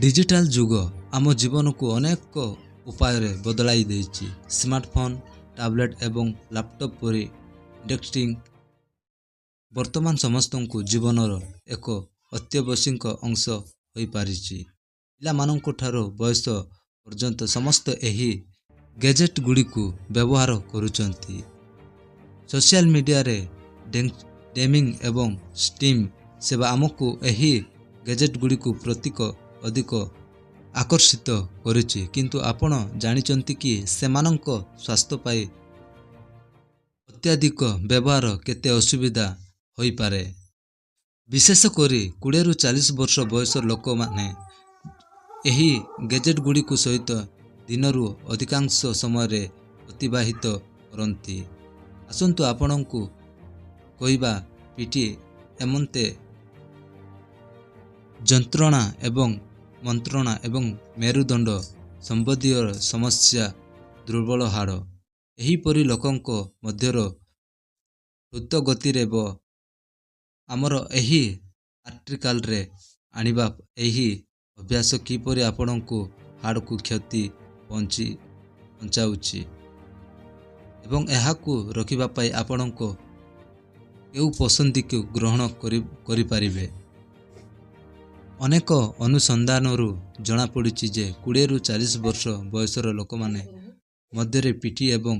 Digital ଯୁଗ ଆମ ଜୀବନକୁ ଅନେକ ଉପାୟରେ ବଦଳାଇ ଦେଇଛି। ସ୍ମାର୍ଟଫୋନ୍, ଟାବଲେଟ୍ ଏବଂ ଲାପଟପ୍ ପରି ଡେସ୍କଟିଂ ବର୍ତ୍ତମାନ ସମସ୍ତଙ୍କୁ ଜୀବନର ଏକ ଅତ୍ୟାବଶ୍ୟକ ଅଂଶ ହୋଇପାରିଛି। ପିଲାମାନଙ୍କଠାରୁ ବୟସ ପର୍ଯ୍ୟନ୍ତ ସମସ୍ତେ ଏହି ଗ୍ୟାଜେଟ୍ଗୁଡ଼ିକୁ ବ୍ୟବହାର କରୁଛନ୍ତି। ସୋସିଆଲ ମିଡିଆରେ ଗେମିଂ ଏବଂ ଷ୍ଟ୍ରିମିଂ ସେବା ଆମକୁ ଏହି ଗ୍ୟାଜେଟ୍ଗୁଡ଼ିକୁ ପ୍ରତି ଅଧିକ ଆକର୍ଷିତ କରୁଛି, କିନ୍ତୁ ଆପଣ ଜାଣିଛନ୍ତି କି ସେମାନଙ୍କ ସ୍ୱାସ୍ଥ୍ୟ ପାଇଁ ଅତ୍ୟଧିକ ବ୍ୟବହାର କେତେ ଅସୁବିଧା ହୋଇପାରେ? ବିଶେଷ କରି 20ରୁ 40 ବର୍ଷ ବୟସର ଲୋକମାନେ ଏହି ଗ୍ୟାଜେଟ୍ଗୁଡ଼ିକ ସହିତ ଦିନର ଅଧିକାଂଶ ସମୟରେ ଅତିବାହିତ କରନ୍ତି। ଆସନ୍ତୁ ଆପଣଙ୍କୁ କହିବା ପିଠି ଏମନ୍ତେ ଯନ୍ତ୍ରଣା ଏବଂ ମନ୍ତ୍ରଣା ଏବଂ ମେରୁଦଣ୍ଡ ସମ୍ବନ୍ଧୀୟ ସମସ୍ୟା, ଦୁର୍ବଳ ହାଡ଼। ଏହିପରି ଲୋକଙ୍କ ମଧ୍ୟରେ ଦ୍ରୁତ ଗତିରେ ବ ଆମର ଏହି ଆର୍ଟିକାଲରେ ଆଣିବା ଏହି ଅଭ୍ୟାସ କିପରି ଆପଣଙ୍କ ହାଡ଼କୁ କ୍ଷତି ପହଞ୍ଚାଉଛି ଏବଂ ଏହାକୁ ରୋକିବା ପାଇଁ ଆପଣଙ୍କ କେଉଁ ପସନ୍ଦକୁ ଗ୍ରହଣ କରିପାରିବେ। ଅନେକ ଅନୁସନ୍ଧାନରୁ ଜଣାପଡ଼ିଛି ଯେ 20ରୁ 40 ବର୍ଷ ବୟସର ଲୋକମାନେ ମଧ୍ୟରେ ପିଠି ଏବଂ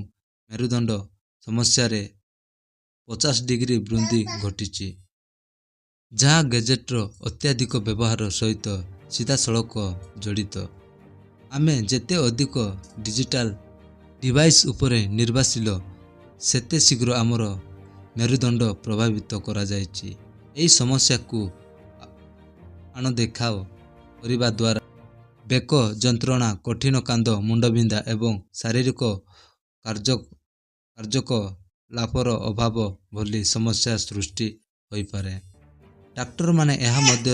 ମେରୁଦଣ୍ଡ ସମସ୍ୟାରେ 50 ଡିଗ୍ରୀ ବୃଦ୍ଧି ଘଟିଛି, ଯାହା ଗ୍ୟାଜେଟ୍ର ଅତ୍ୟଧିକ ବ୍ୟବହାର ସହିତ ସିଧାସଳଖ ଜଡ଼ିତ। ଆମେ ଯେତେ ଅଧିକ ଡିଜିଟାଲ ଡିଭାଇସ୍ ଉପରେ ନିର୍ଭରଶୀଳ, ସେତେ ଶୀଘ୍ର ଆମର ମେରୁଦଣ୍ଡ ପ୍ରଭାବିତ କରାଯାଇଛି। ଏହି ସମସ୍ୟାକୁ ଅଣଦେଖା କରିବା ଦ୍ୱାରା ବେକ ଯନ୍ତ୍ରଣା, କଠିନ କାନ୍ଧ, ମୁଣ୍ଡବିନ୍ଧା ଏବଂ ଶାରୀରିକ କାର୍ଯ୍ୟକଳାପର ଅଭାବ ଭଳି ସମସ୍ୟା ସୃଷ୍ଟି ହୋଇପାରେ। ଡାକ୍ତରମାନେ ଏହା ମଧ୍ୟ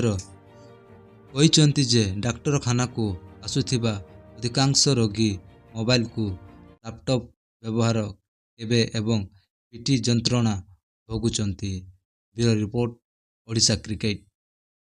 କହିଛନ୍ତି ଯେ ଡାକ୍ତରଖାନାକୁ ଆସୁଥିବା ଅଧିକାଂଶ ରୋଗୀ ମୋବାଇଲ ଓ ଲାପଟପ୍ ବ୍ୟବହାର କେବେ ଏବଂ ପିଠି ଯନ୍ତ୍ରଣା ଭୋଗୁଛନ୍ତି। Bureau report, Odisha cricket.